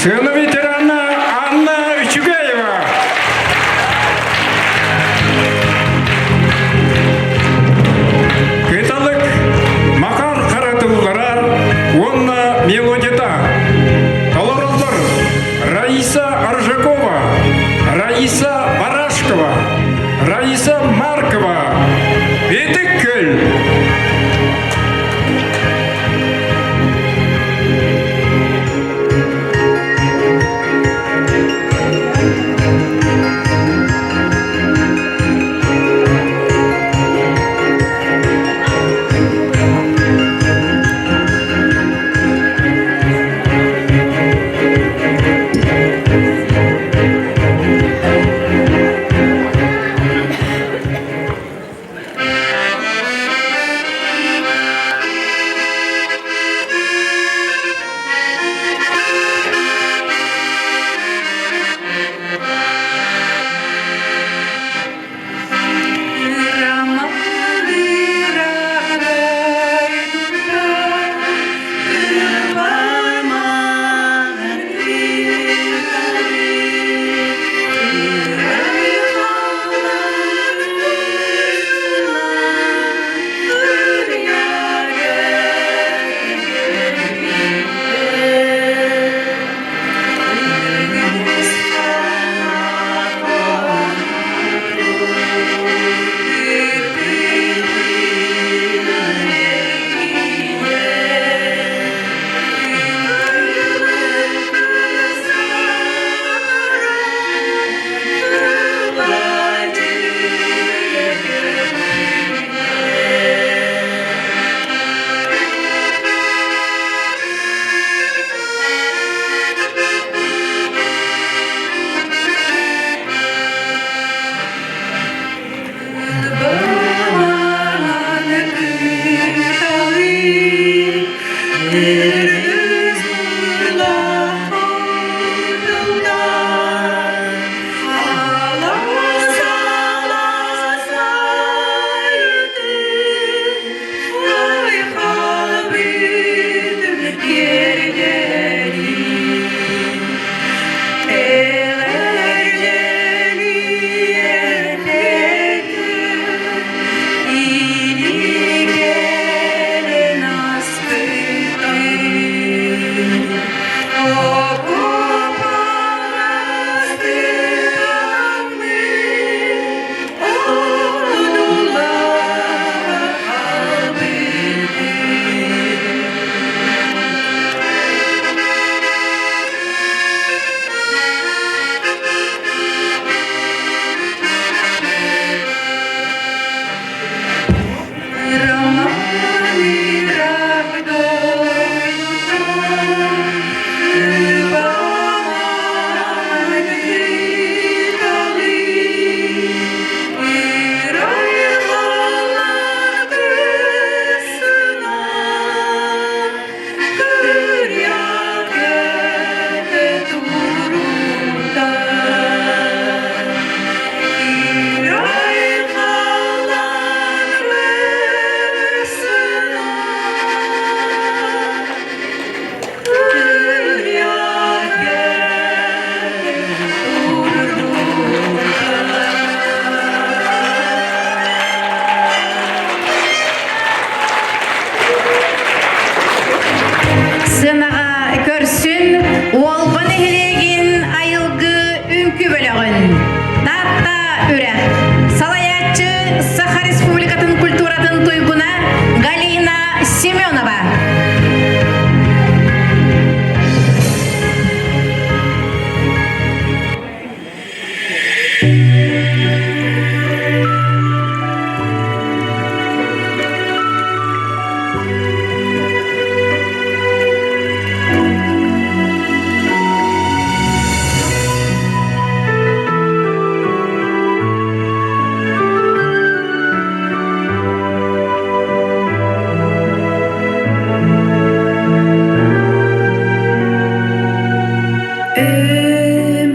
Сыана ветерана Анна Үчүгэева. Кыталык Макар Харатыллара уонна мелодията. Толороллор Раиса Аржакова, Раиса Барашкова, Раиса Маркова, Бетик Көл.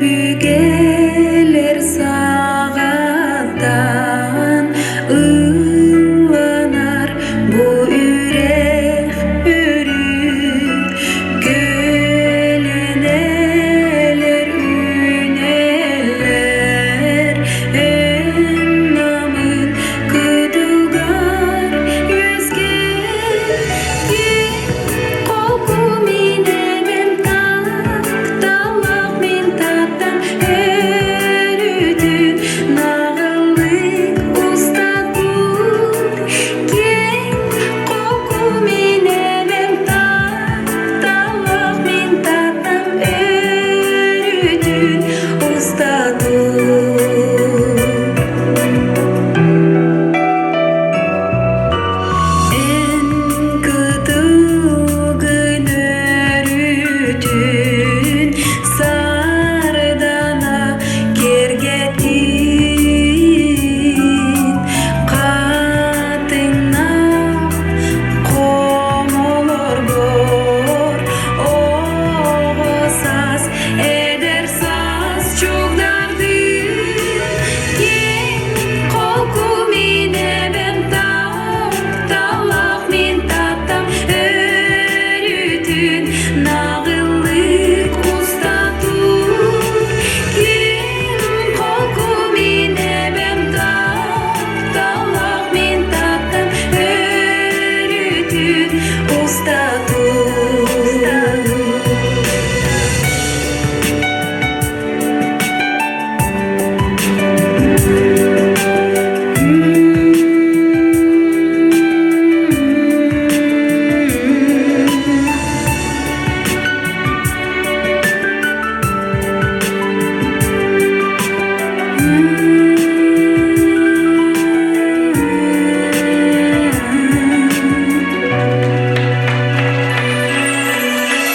Өбүгэлэр саҕаттан ылланар бу үрэх өрүү көлүнэлэр үүнэллэр эн намын кытылгар үөскээн Холку минэбин такталах мин таттан өрүтүн наҕыллык устатут киэҥ холку минэбин такталах мин таттан өрүтүн устатут. Эн кытылгын өрүтүн сардана киэргэтин хатыҥнаах хомолоргор оҕо саас эдэр саас чугдардын киэҥ холку мин эбэм тапталлаах мин таптам өрүтүн наҕыллык уста тур киэҥ холку мин эбэм тапталлаах мин таптам өрүтүн уста тур.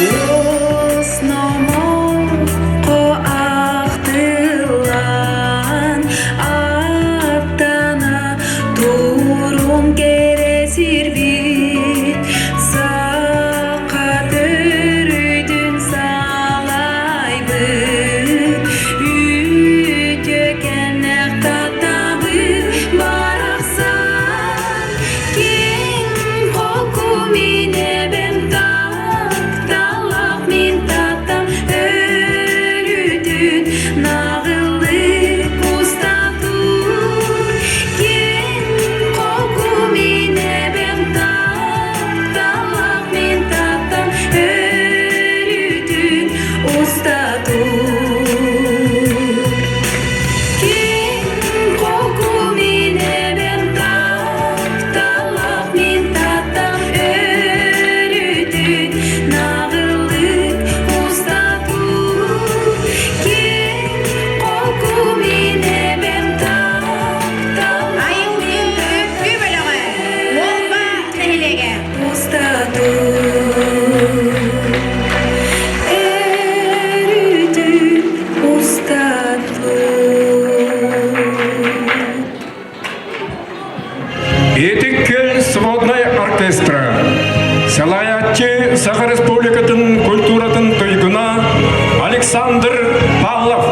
Уос ахтыллан аттана турун кэрэсирбит саха төрүтүн салайбыт үтүөкэннэх татабыт барахсан киэҥ холку мин эбэм тапталлаах мин таптам өрүтүн наҕыллык устатур киэҥ холку мин эбэм тапталлаах мин таптам өрүтүн устатур. Киэҥ холку мин эбэм тапталлаах мин таптам өрүтүн наҕыллык устатур киэҥ холку мин эбэм тапталлаах Айылгы мин үҥкүү бөлөҕө Уолба нэһилиэгэ. устатур өрүтүн устатур. Итиккэл своднай оркестра. Салайааччы Саха Республикатын культуратын туйгуна Александр Павлов.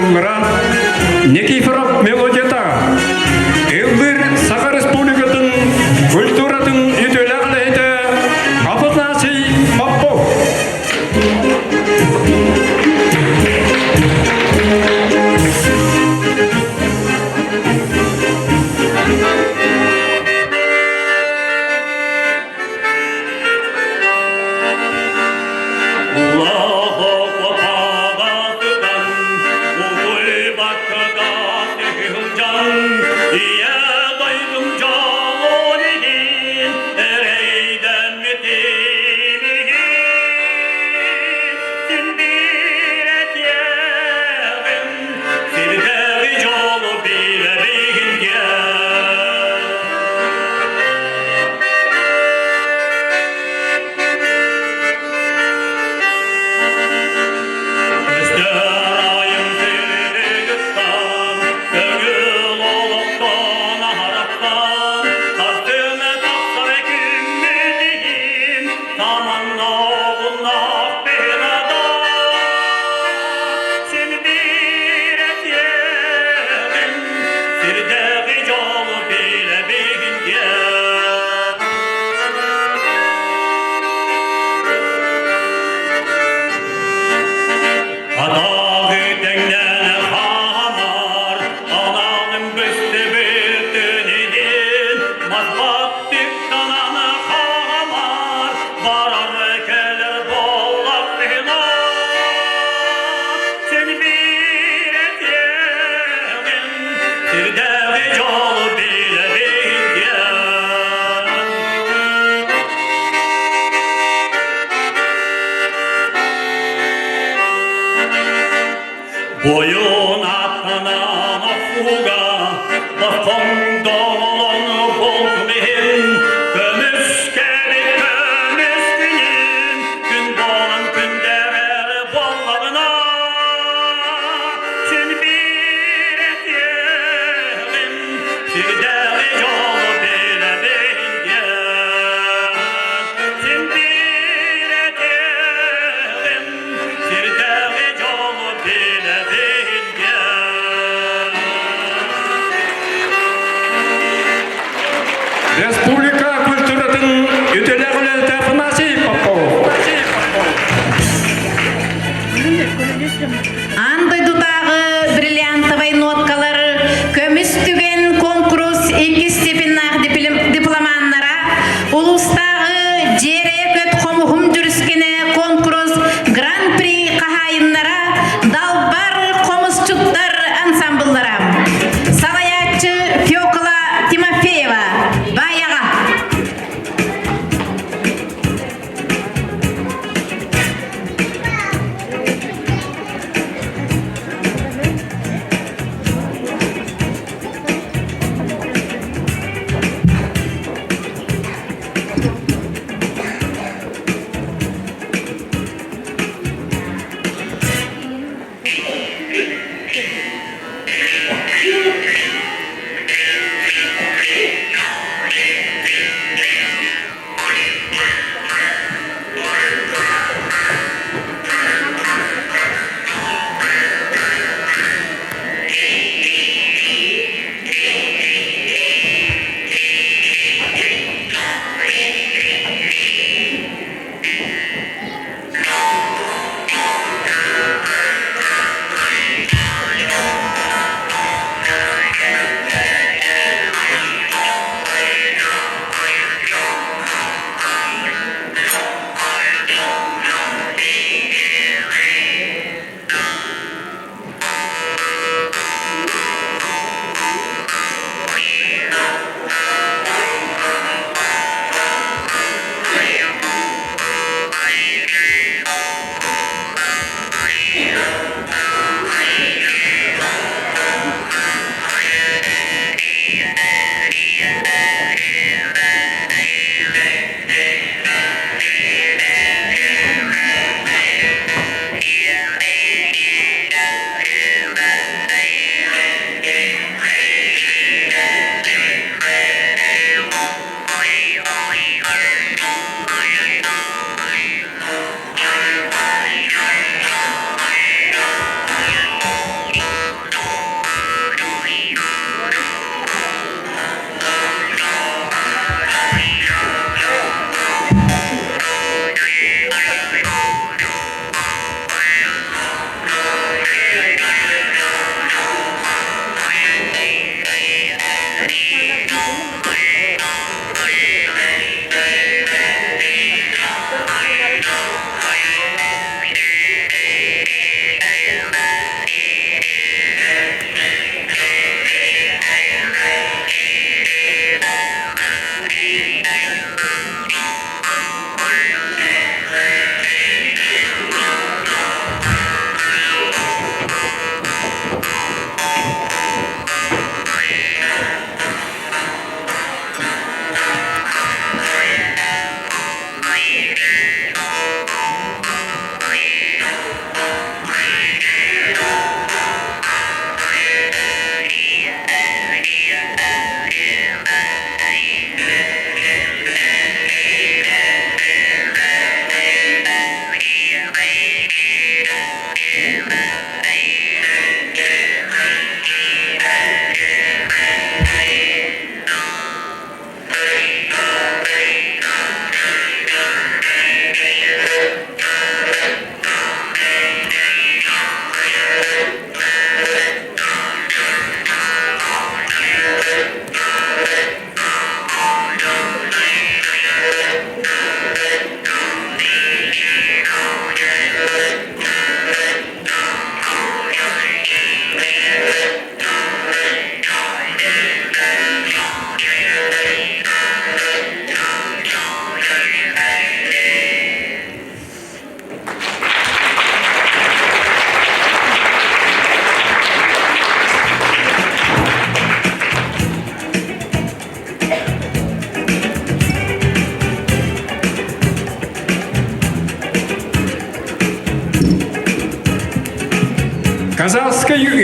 тыллара, Никифоров мелодията, Ыллыр Саха Республикатын культуратын үтүөлээх үлэһитэ Афанасий Попов. Бойун аттанан охуга, Босхоҥдоолон бултум иһин, Көмүскэли көмүс күнүн, Күн буолан күндэрэр буоллаҕына, Син биир этиэҕим, Сирдээҕи дьолу билэбин диэн. Син биир этиэҕим, Сирдээҕи дьолу билэбин диэн. Республика культуратын үтүөлээх үлэһитэ Афанасий Попов. Аан дойдутааҕы бриллиантовай ноткалар көмүс түгэн конкурс иккис степеннаах дипломаннара улуустааҕы дьиэрэ көт хомуһум дьүрүскэнэ конкурс гран-при хаһаайыннара Далбар хомусчуттар ансамбллара салайааччы Фёкла Тимофеева Баайаҕа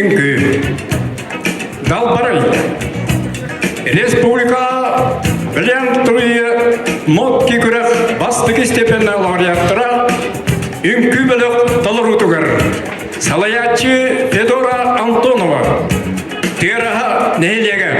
үҥкүү. Далбарай. Республика Бриллиантовые нотки күрэх бастакы степеннээх лауреаттара үҥкүү бөлөх толоруутугар салайааччы Федора Антонова, Тыараһа нэһилиэгэ.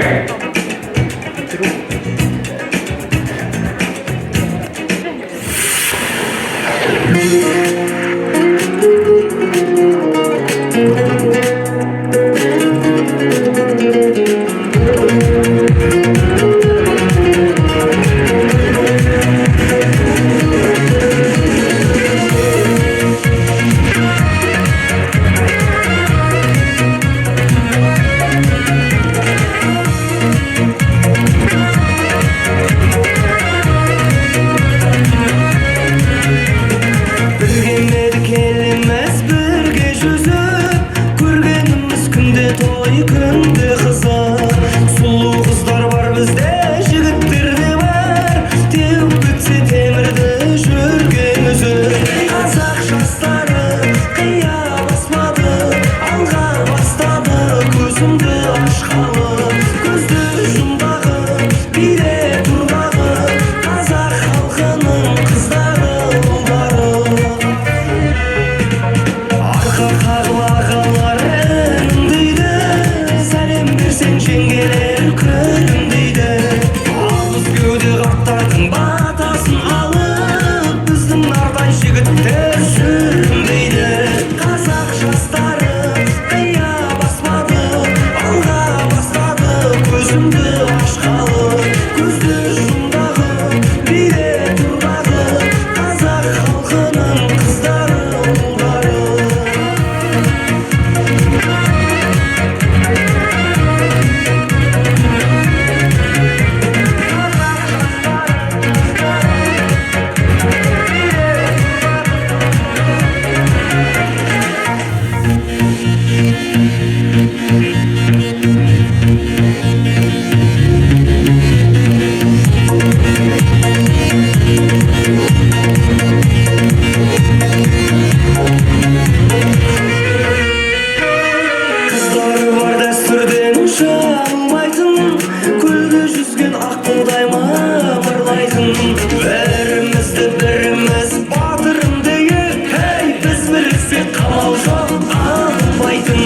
Білген келеміз бірге жүзіп, көргеніміз күнде той, күнде қызық. Сұлу қыздар бар бізде, жігіттер де бар, теуіп кетсе темірді жүрген үзіп. Қазақ жастары қия баспады, алға бастады. Көзімді ашқалы, көзді жұмдағы, биле тұрдағы, қазақ халқының қыздары, ұлдары. Арқа қағып ағалар інім дейді, сәлем берсең жеңгелер күлімдейді. Алыс кеуде қарттардың батасын алып, біздің нардай жігіттер сүрінбейді. Қазақ жастары қия баспады, алға бастады. Көзімді ашқалы, көзді жұмдағы, биле тұрдағы, қазақ халқының қыздары, ұлдары. Қыздары бар дәстүрден жаңылмайтын, көлде жүзген аққудай мамырлайтын. Бірімізді біріміз батырым дейік, ей, біз біріксек қамал жоқ алынбайтын.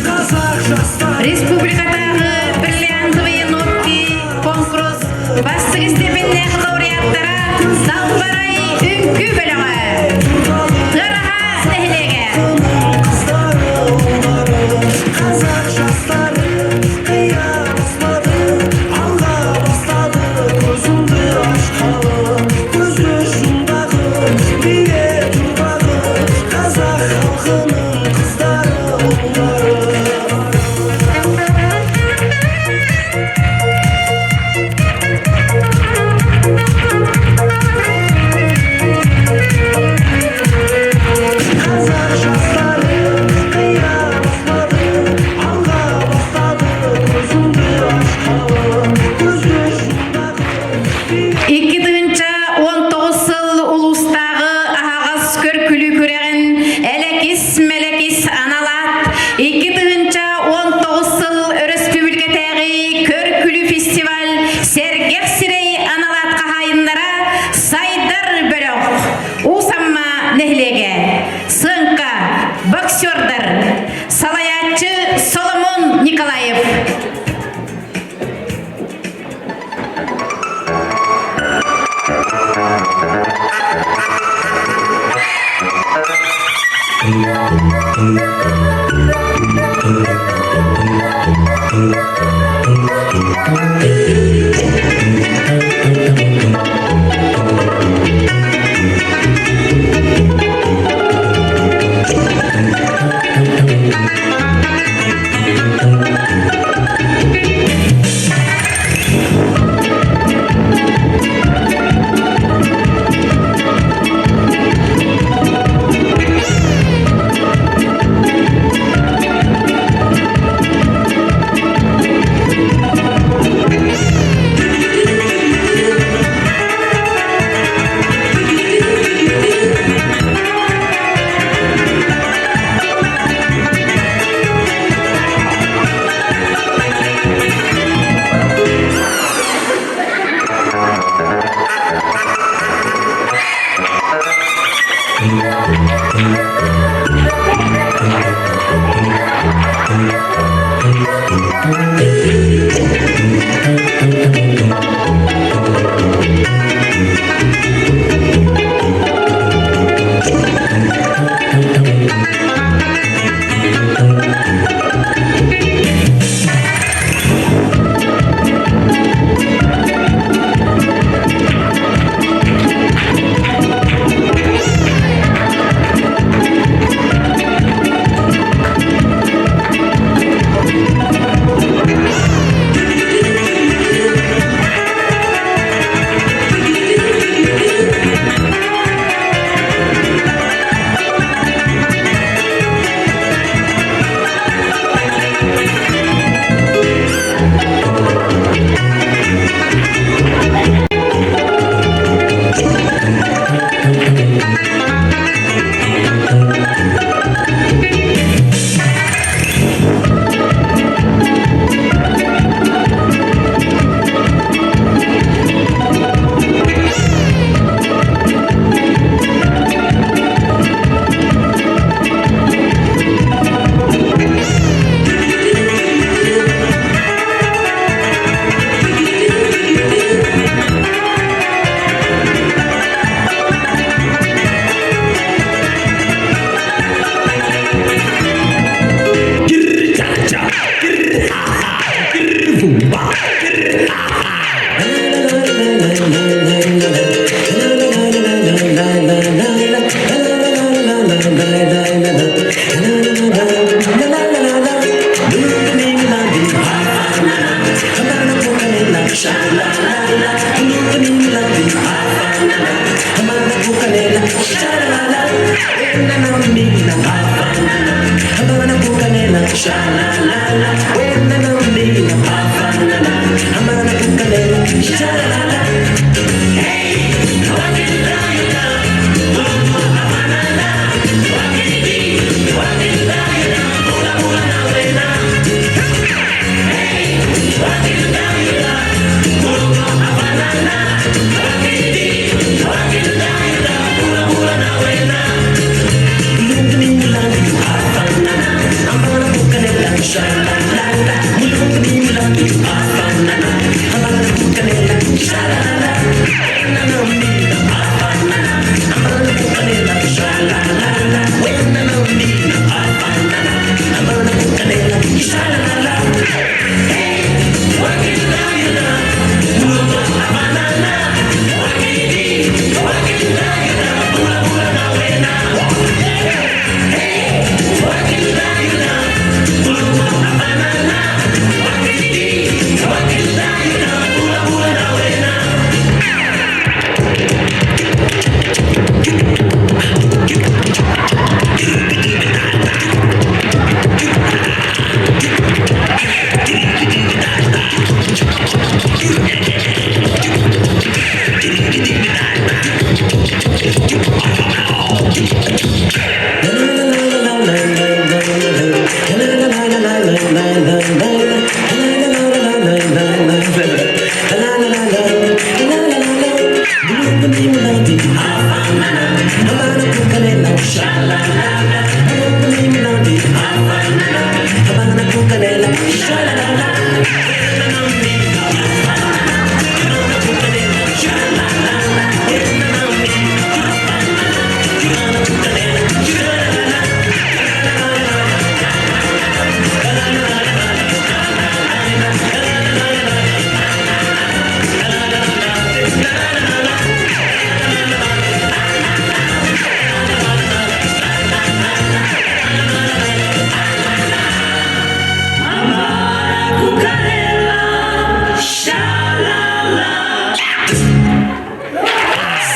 Қазақ жастары Республикатааҕы бриллиантовые нотки конкурс бастыҥ степеннээх лауреаттара Далбарай үҥкүү бөлөҕө. Тыараһа нэһилиэгэ. Қыздары, ұлдары, қазақ жастары қия баспады, алға бастады. Көзімді ашқалы, көзді жұмдағы, биле тұрдағы, қазақ халқының қыздары, ұлдары. Қазақ жастары қия баспады, алға бастады. Көзімді ашқалы, көзді жұмдағы. 2019 сыл улуустааҕы аһаҕас көр-күлүү күрэҕин Элэкис Мэлэкис анал аат 2019 сыл өрөспүүбүлүкэтээҕи көр-күлүү фестиваль Сэргэх сирэй анал аат хаһаайыннара Сайдар бөлөх Уус Амма нэһилиэгэ Сыҥка боксердар салайааччы Соломон Николаев.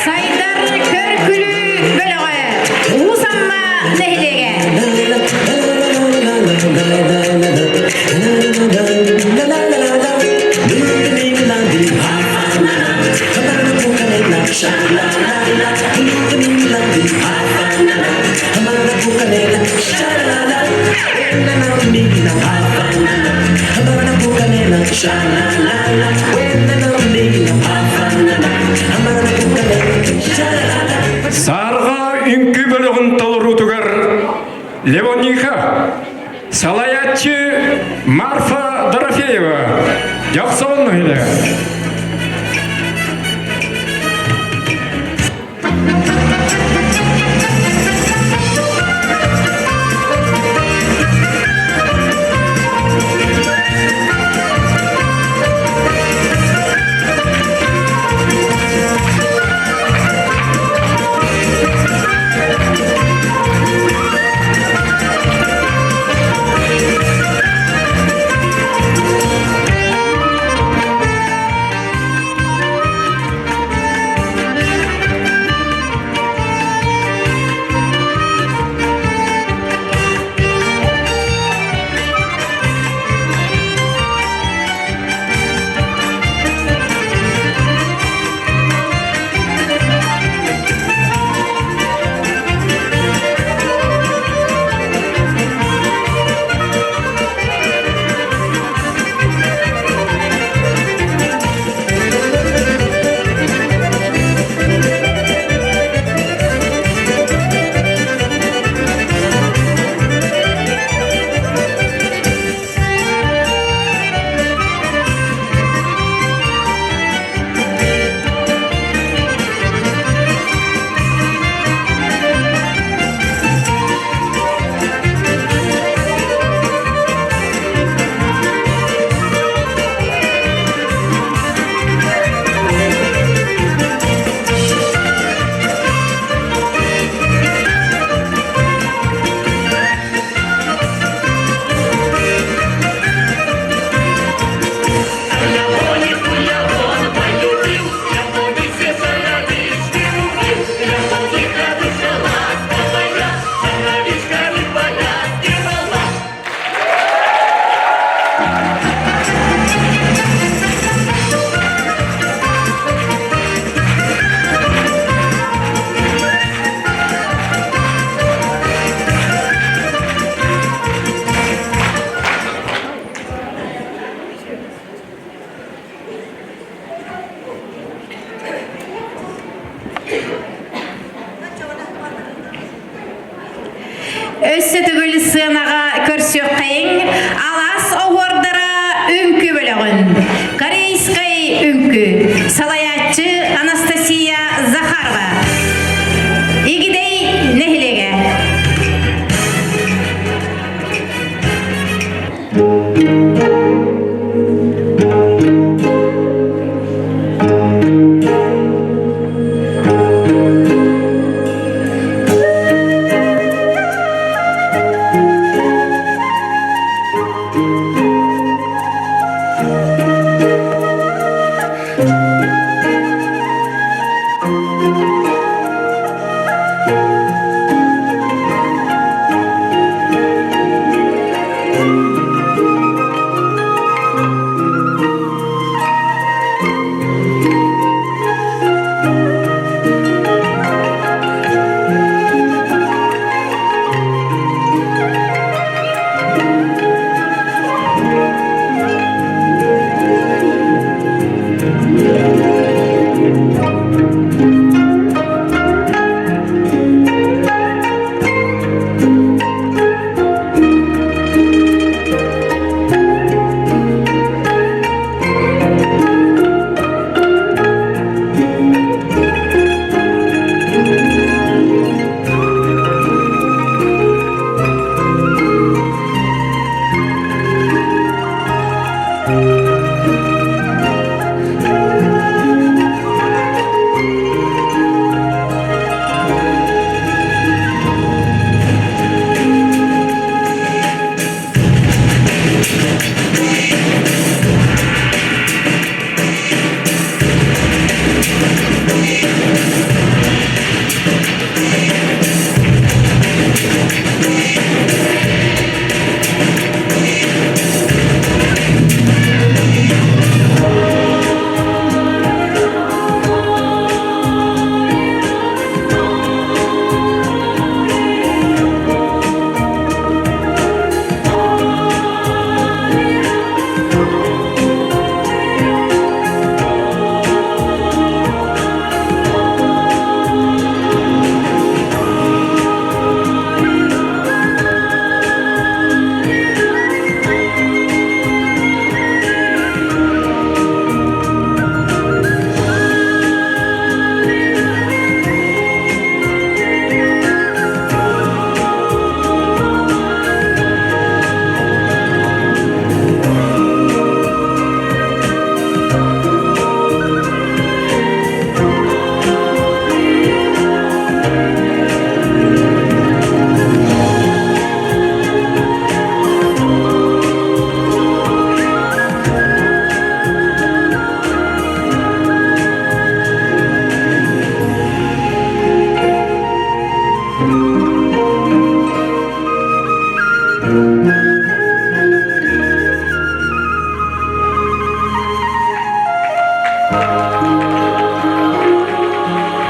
Сайдар көр-күлүү бөлөҕө Уус Амма нэһилиэгэ. Саарга үҥкүү бөлөҕүн толоруутугар Левониха, салайааччы Марфа Дорофеева, Дьохсоон нэһилиэгэ.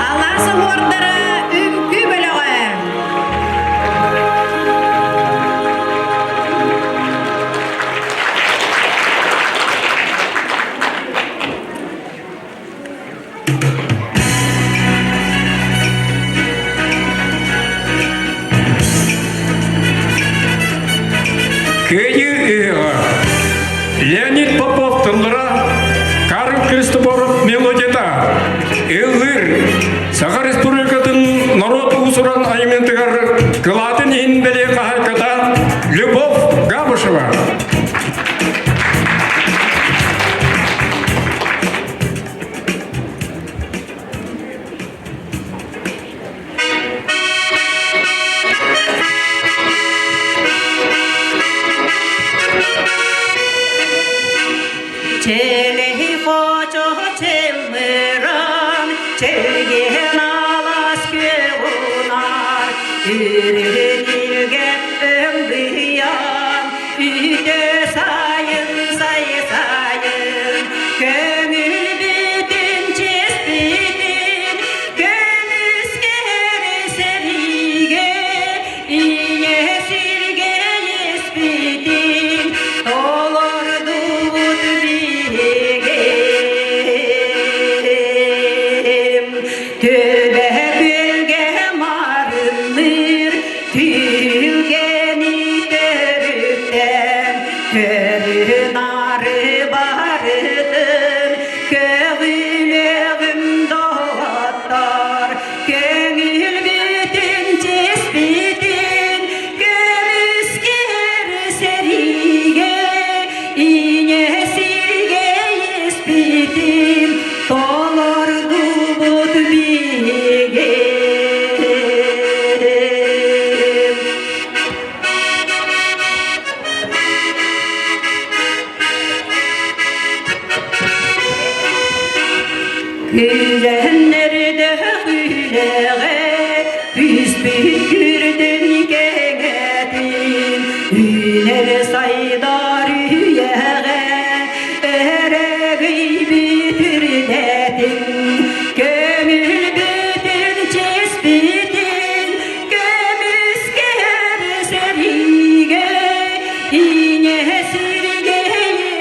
Алаас оһуордара үҥкүү бөлөҕө. Кыайыы ыһыаҕа Леонид Попов тыллара Карл Христофоров мелодията ыллыыр Саха Республикатын норуот уусуран айымньытыгар кылаатын иһин бэлиэ хаһаайката Любовь Габышева. Челей хочо челмыран, челген алас көгунар, Үрүнүлге өңбүйан, үйдө сайын сай сайын, Көңүл бүтүн чест бүтүн, көмүскер сериге, Ийе сирге еспитин, толордубут биһигим. Төбө күлгэ марыллыр, түлгэни төрүттэн, төрүн-ары барытын, көҕүлүөҕүм доҕоттор, көҥүл бүтүн чиэспитин, көмүскэр сэриигэ. Күлэннэрдэ күлэҕэ Түспүт күрдүн кэҥэтин Үүнэр сайдар үйэҕэ Өрөгөйбүт үрдэтин Көҥүлбүтүн чиэспитин Көмүскэһэр сэриигэ Иҥэ сиргэ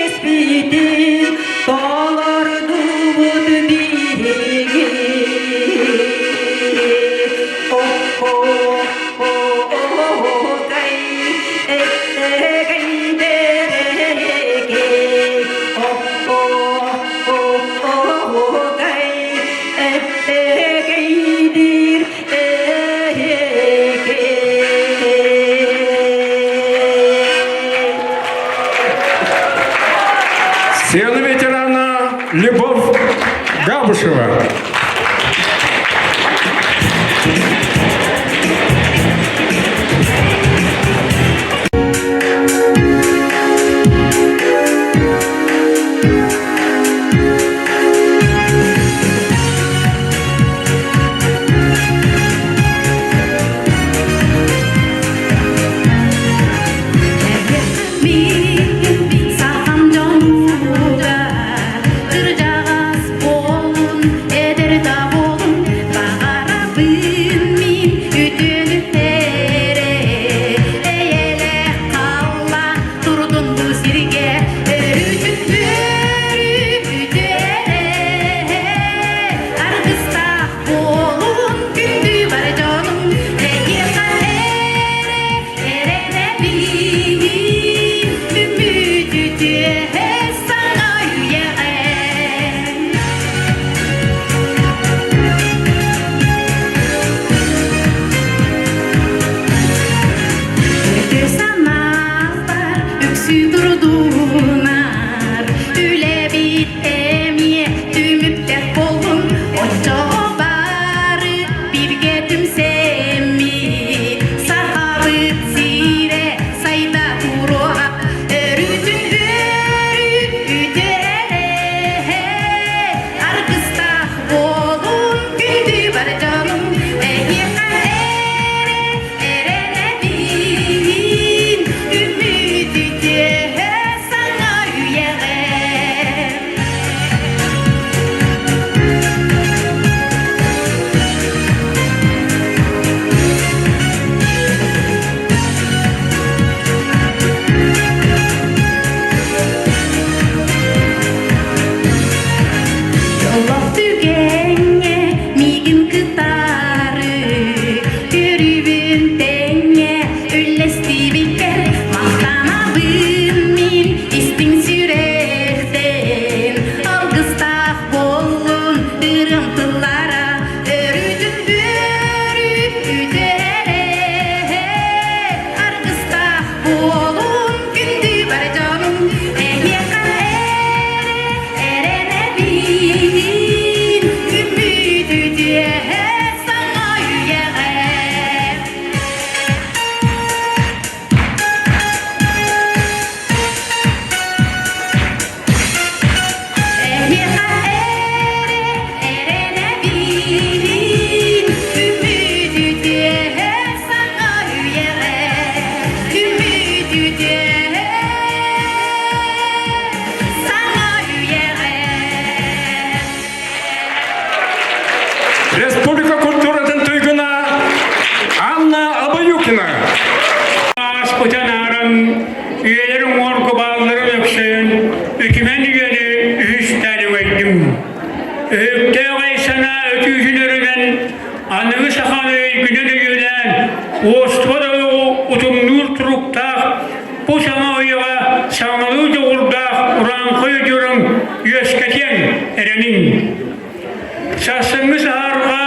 иэспитин Толордубут биһиги Сцена ветерана Любовь Габышева. Мин сахам дьонугар кырдьаҕас буолун, эдэр да буолун, баҕарабын мин үтүөнү эрэ. Эйэлээх халлаан турдун бу сиргэ, өрүүтүн үөрүү эрэ. Аргыстаах буолун күндү бар дьонум, эйиэхэ эрэ Эрэнэбин үмүт үтүө саҥа үйэҕэ. Үтүө санаалар үксүү турдунар, үлэбит эмиэ түмүктэх буоллун, оччоҕо бары бииргэ түмсэммит, Сахабыт сирэ сайда туруоҕа, өрүүтүн үөрүү үтүө аргыстаах буолун күндү бар дьонум, эһиэхэ эрэ эрэнэбин, үмүт үтүө саҥа үйэҕэ. Олох түгэҥҥэ миигин кытары Көрүүбүн тэҥҥэ үллэстибиккэр Махтанабын мин истиҥ сүрэхтэн Алгыстаах буоллун ырыам тыллара Өрүүтүн үөрүү үтүөрэ Аргыстаах буолун күндү бар дьонум Эһиэхэ эрэ эрэнэбин Үмүт үтүө саҥа үйэҕэ. Эһиэхэ эрэ эрэнэбин Үмүт үтүө саҥа үйэҕэ Үмүт үтүө саҥа үйэҕэ. Республика культуратын туйгуна Анна Абаюкина. Ааспытан ааран үйэлэр уҥуоргу баалларын өксөйөн үтүмэн үйэни үһүстээн үҥэйдим. Өһүктээх өй-санаа өтүүтүн өрүнэн, аныгы саханы өйгүнэн өйүөлээн, уостубат олоҕу утумнуур туруктаах бу саҥа үйэҕэ саҥалыы дьоҕурдаах урааҥхай удьуорун үөскэтиэҥ эрэниҥ. Сарсыҥҥы саһарҕа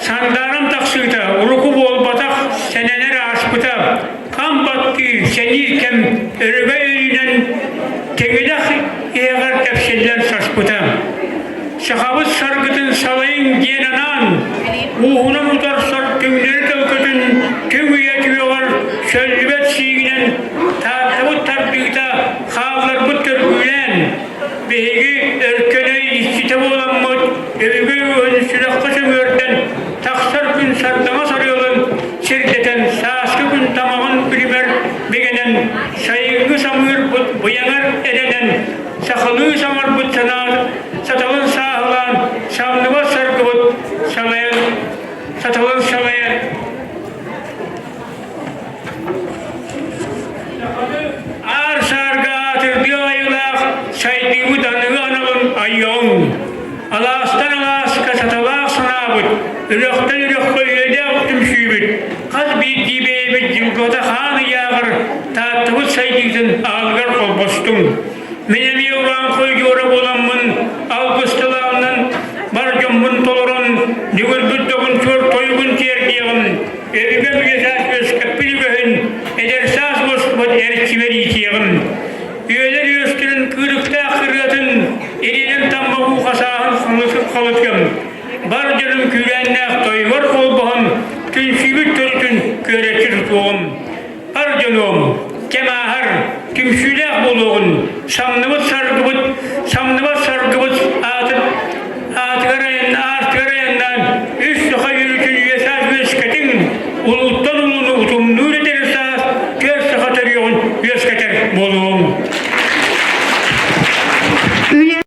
сандааран тахсыыта урукку буолбатах сэнэнэр ааспыта, хам баттыыр, сэниир кэм өрөгөй өйүнэн тэҥилэх иһэҕэр тэпсиллэн саспыта. Сахабыт саргытын салайыҥ диэн анаан, ууһунан утарсар түҥнэри төлкөтүн түҥ үйэ түгэҕэр сөллүбэт сиигинэн Тааттабыт тардыыта хаалларбыт төргүүлээн, биһиги өркөн өй иччитэ буоламмыт. Өбүгэ үөһүн сүрэххэ сөҥүөрдэн, тахсар күн сардаҥа сарыалын сирдэтэн, сааскы күн тамаҕын күлүмэр бигэнэн, сайыҥҥы самыырбыт быйаҥар эрэнэн, сахалыы саҥарбыт санаа саталын сааһылаан, самныбат саргыбыт салайан, саталын салайан, Аар саарга аатырдыа айылаах сайдыыбыт аныгы аналын айыаҕыҥ. Алаастан алааска саталаах санаабыт, үрөхтөн үрөххө үйэлээх түмсүүбүт, хас биирдии бэйэбит дьылҕата хаан ыйааҕар Тааттабыт сайдыытын аалыгар холбостуҥ. Мин эмиэ урааҥхай дьуора буоламмын, алгысталааннан бар дьоммун толорон, нүгүрбүт добун суор тойугун тиэрдиэҕим, Өбүгэм үйэ-саас үөскэппит үгэһин, эдэр саас буспут эрчимэр иитиэҕим. Үөлэр үөстэрин кыырыктаах кырыатын, ириэнэн тамма уу хасааһын холутуом. Бар дьонум күүрээннээх тойугар холбоһон, түмсүүбүт төрүтүн күөрэччи тутуоҕум. Бар дьонуом, кэм ааһар, түмсүүлээх буолуоҕун, самныбыт саргыбыт, самныбат саргыбыт аатын аатыгар айан, аартыгар айаннаан үс саха үөрүүтүн үйэ саас үөскэтиҥ, улууттан улууну утумнуур эдэр саас түөрт саха төрүөҕүн үөскэтэр буолуоҥ. Үлэ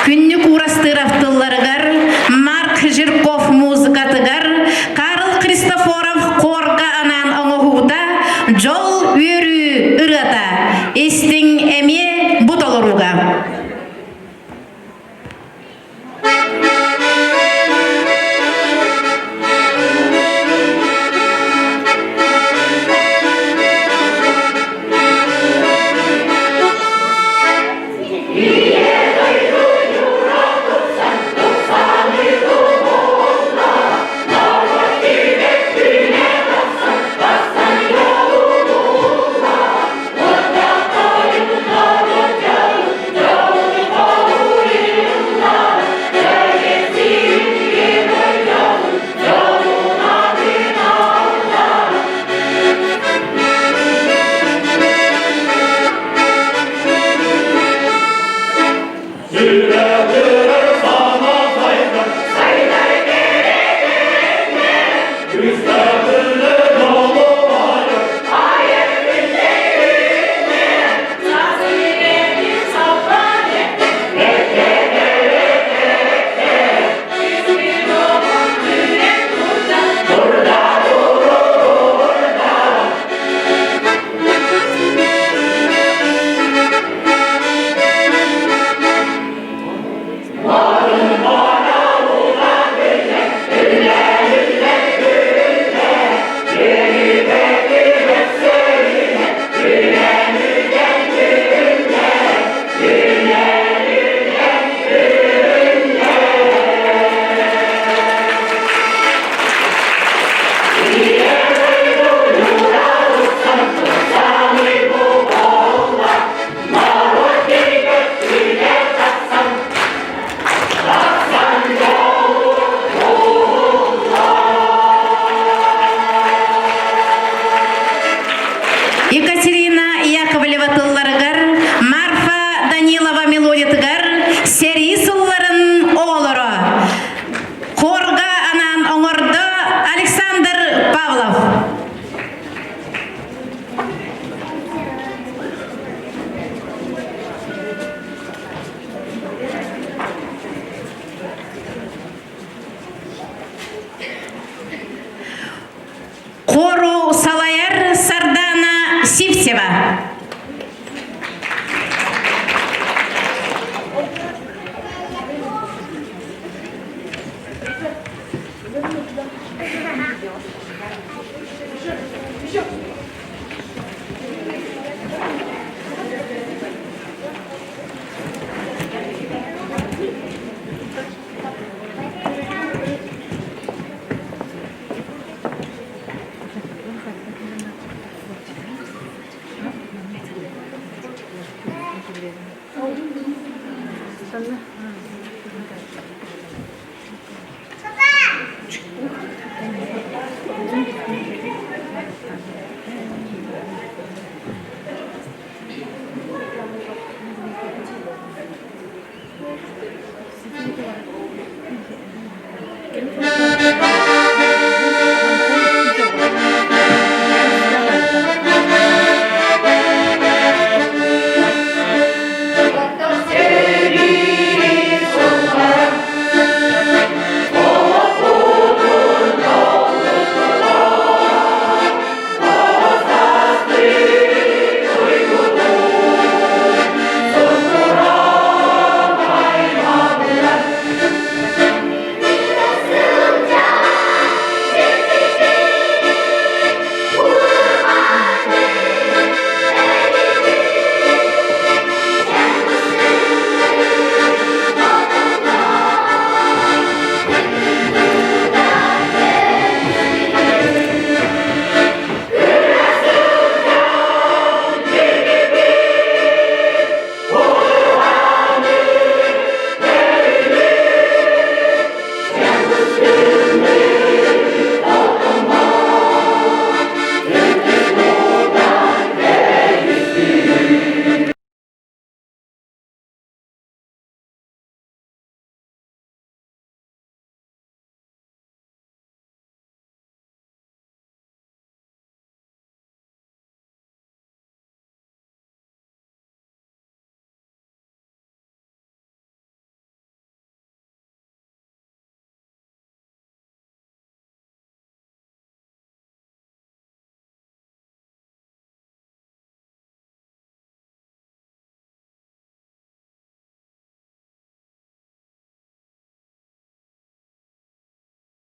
Күннүк Уурастыыров тылларыгар, Марк Жирков музыкатыгар, Карл Христофоров хорга анаан оҥоһуута «Дьол үөрүү ырыата» истиҥ эмиэ бу толорууга. Екатерина Яковлева тылларыгар, Марфа Данилова мелодиятыгар сэрии сылларын оҕолоро хорга анаан оҥордо Александр Павлов. Хору салайар Сардана Сивцева.